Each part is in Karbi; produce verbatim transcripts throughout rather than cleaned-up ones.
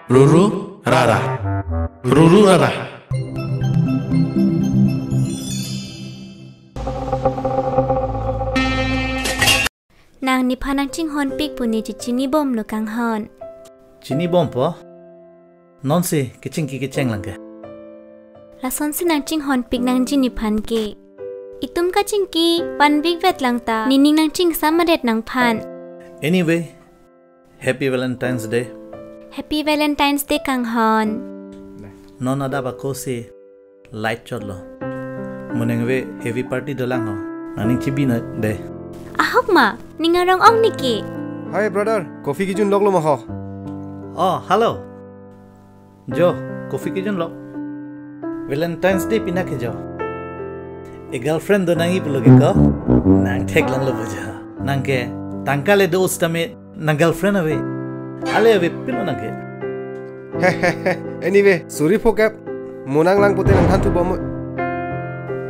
Ruru rara. Ruru rara. Nang nephan nangchinghonpik pu ne chechinibomlo kanghon. Chinibompo? Nonsi kechingki kecheng lang ke. Lasonsi nangchinghonpik nangji nephan ke. Itum kachingki vanvik vet lang ta nening nangchingsam adet nangphan. Anyway, Happy Valentine's Day. Happy Valentine's Day kanghon. Non adap ako si light chotlo. Mo nangve heavy party dolang ho. Nangning chibi na de. Ahok ma, ning arong ong niki. Hi brother, coffee kijun loklo ma ho? Oh, hello. Jo, coffee kijun lok. Valentine's Day pina ke jo. E girlfriend do nangji pulo ke ko? Nang theklonglo bo jo. Nang ke tangka le do sitame nang girlfriend ave. Ale ave pilo nang ke. Anyway, sorry pho kep. Mo nang lang pute nangthanthu bom.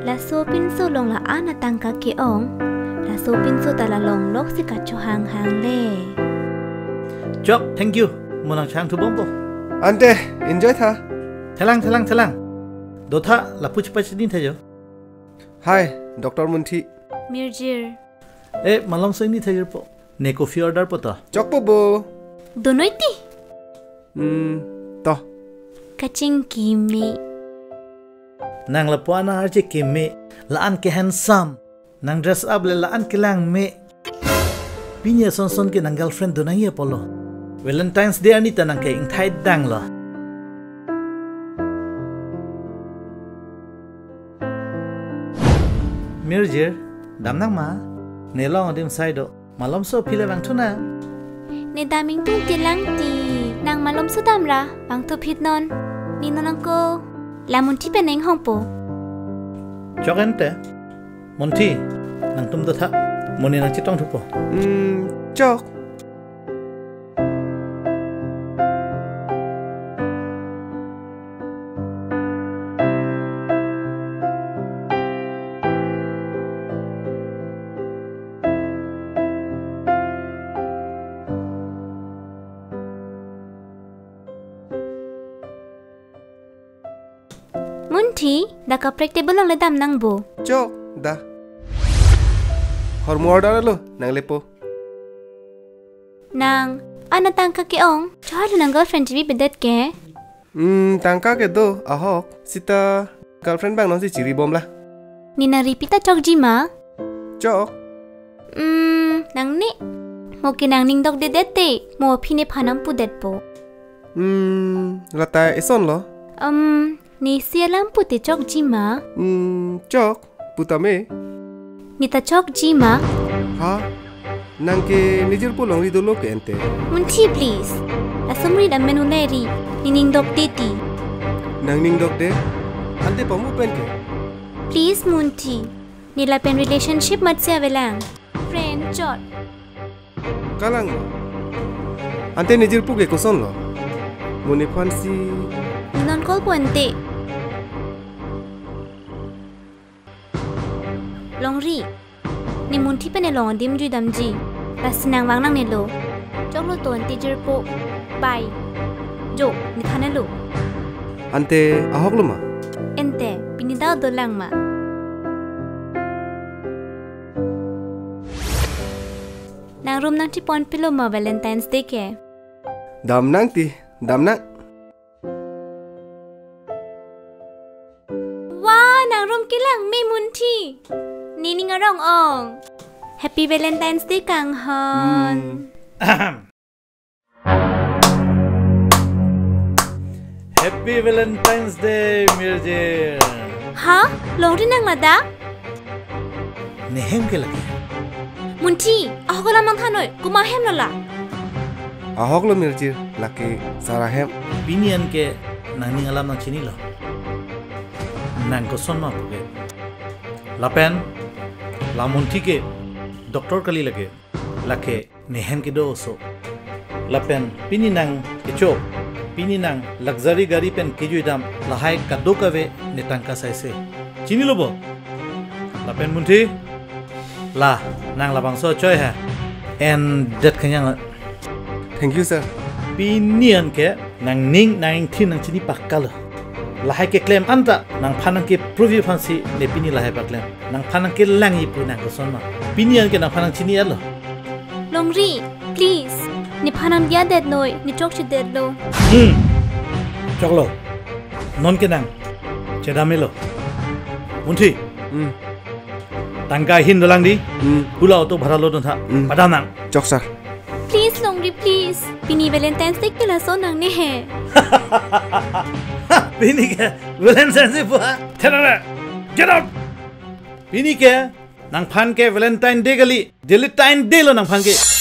Laso pinso along la-an atangka ke-ong. Laso pinso ta la longlok si kachohang hang le. Chok, thank you. Mo nangthanthu bompo. Ante, enjoy tha. Thelang, thelang, thelang. Dotha, lapu chepachini tha jo. Hi, Doctor Munthi. Mirjir. Eh, malomso ini tha jirpo. Ne coffee order po to. Chokpo bo. Donoi ti. Hmm, to. Kachingki me. Nang lapu-an arje keme, la-an ke handsome. Nang dress up le la-an kelang me. Pini asonson ke nang girlfriend do nangji apotlo. Valentine's Day arni ta nang ke ingthai danglo. Mirjir, damnang ma? Ne long adim sai do. Malomso aphi le vangthu nang. Ne dam ingtung ti lang ti. Nang malomso damra, vangthu phit non. Ne non ako. La Munthi pen inghongpo. Chok ante. Munthi, nangtum dotha. Mo ne nangchetongthupo. Hmm, chok. Munthi, dak kaprek table along le damnang bo. Chok, da. Hormu order lo, nang lepo. Nang, an atangka ke-ong. Choi lo nang girlfriend chibi bedet ke. Hmm, tangka ke do, ahok. Sita girlfriend bang nonsi chiri bomla. Ne nang ripi ta chokji ma? Chok. Hmm, nang ne. Mo ke nang ning dokdedet te. Mo aphi nephan nangpudetpo. Hmm, lata eson lo? Um, ne isi alam pute chokji ma? Hmm, chok. Putame. Ne ta chokji ma? Ha? Nang ke nejirpo longri dolo ke ante. Munthi, please. Asomri dam men unai ri. Ne ning dokde ti. Nang ning dokde? Ante pamu pen ke. Please, Munthi. Ne lapen relationship matsi avelang. Friend chot. Kalang ma? Ante nejirpo ke koson lo? Mo nephan si. Ne non call po ante. Longri. Ne Munthi pen ne long adim jui damji. Lasi nang vang nangne lo. Choklo to ante jirpo. Bye. Jo, ne thanlo. Ante ahok lo ma? Ante, pini ta dolang ma? Nang room nangchepon pilo ma Valentine's Day ke? Damnang ti, damnang. Wah, nang room kelang me Munthi. Ne ning arong ong. Happy Valentine's Day kanghon. Hmm. Happy Valentine's Day, Mirjir. Ha? Longri nang ladak? Ne hem ke lake? Munthi, ahok alam nangthanoi, komat hem lo la? Ahok lo Mirjir, lake Sara hem. Pini an ke nangning alam nangchinilo. Nang koson ma puke. Lapen, la Munthi ke doctor kali lake. Lake ne hem kedo oso. Lapen pini nang kecho, pini nang luxury gari pen kejui dam, lahai kadokave ne tangka saise. Chinilo bo? Lapen Munthi, la nang labangso choi ha. En det kenyang. Thank you, sir. Pini an ke nangning nangingthin nangchini pakka lo. Lahai keklem anta nangphan nangkeprove aphansi ne pini lahai paklem. Nangphan nangkelangji pu nang koson ma. Pini an ke nangphan nangchini-et lo. Longri, please. Nephan nangdiya det noi, ne chokche det lo. Hmm. Choklo. Non ke nang chedam-et lo. Munthi. Hmm. Tangka ahin dolang di. Hmm. Hula auto bhara lo don tha. Hmm. Padam nang. Chok, sir. Please, Longri, please. Pini Valentine's Day ke laso nangne he. Pini ke Valentine's Day pu ha? Thenare. Get out. Pini ke nangphan ke Valentine Day kali. Valentine Day lo nangphan ke.